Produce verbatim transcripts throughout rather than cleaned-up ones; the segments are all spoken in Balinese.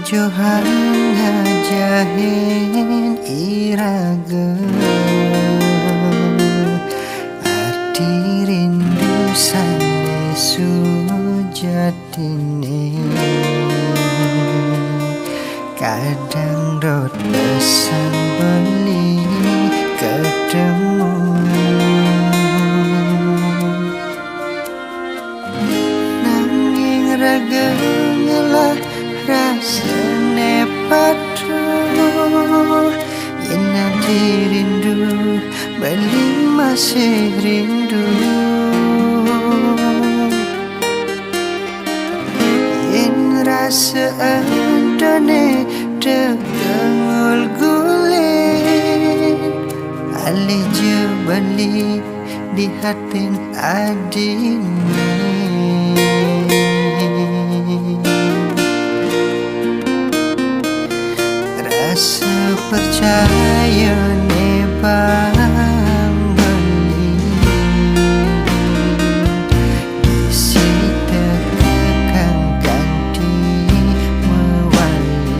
Johan ngajahin iraga arti rindu sane sujatine. Kadang dot pesan beli ketemu. Nanging raga ngelah rasane patuh. Yen ati rindu, beli masih rindu. Yen rasa antone tegengul guling, alih je beli di hatin adine. Rasa percaya ne bang beli isi tekekang kanti mewali.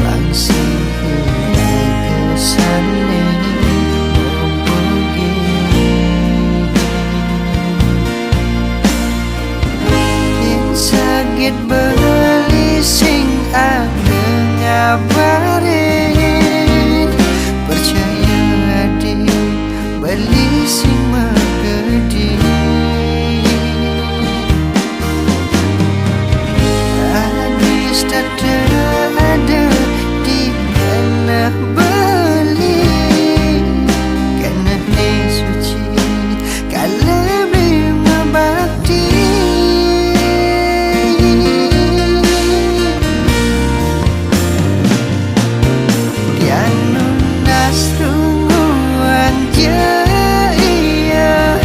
Bang sing iraga sane mubungin. Yen saged beli sing ade ngabarin, percaya adi beli sing magedi. Hadis tak ada di tanah beli, karena ne suci kalau beli mabakti. Tiang nunas runguang je iya,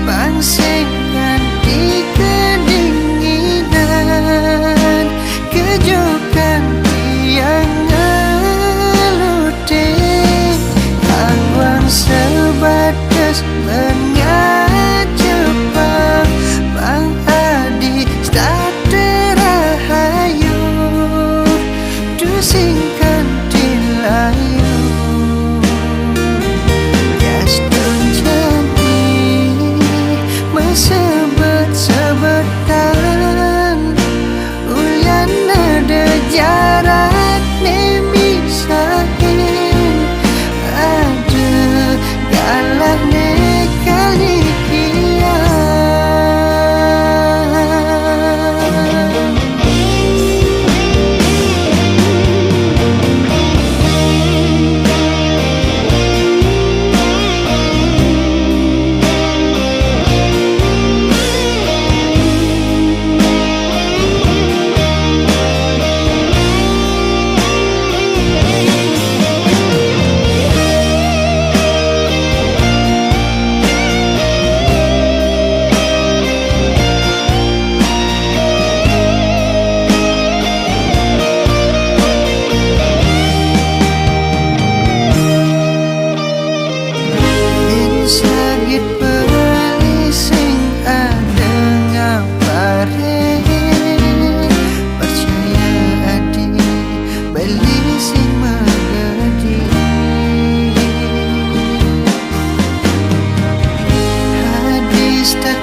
bang sing nganti kedinginan, kejukan tiang ngeluti, angwang sebatas mengacepang, bang adi starte rahayu. Tu sing kanti layu, jas tunjani mesebet-sebetan, ulian ada jarak ne misahin, ada galah ne kali kia. Yen saged beli sing ada ngapare, percaya adi beli sing magedi. Hadis tak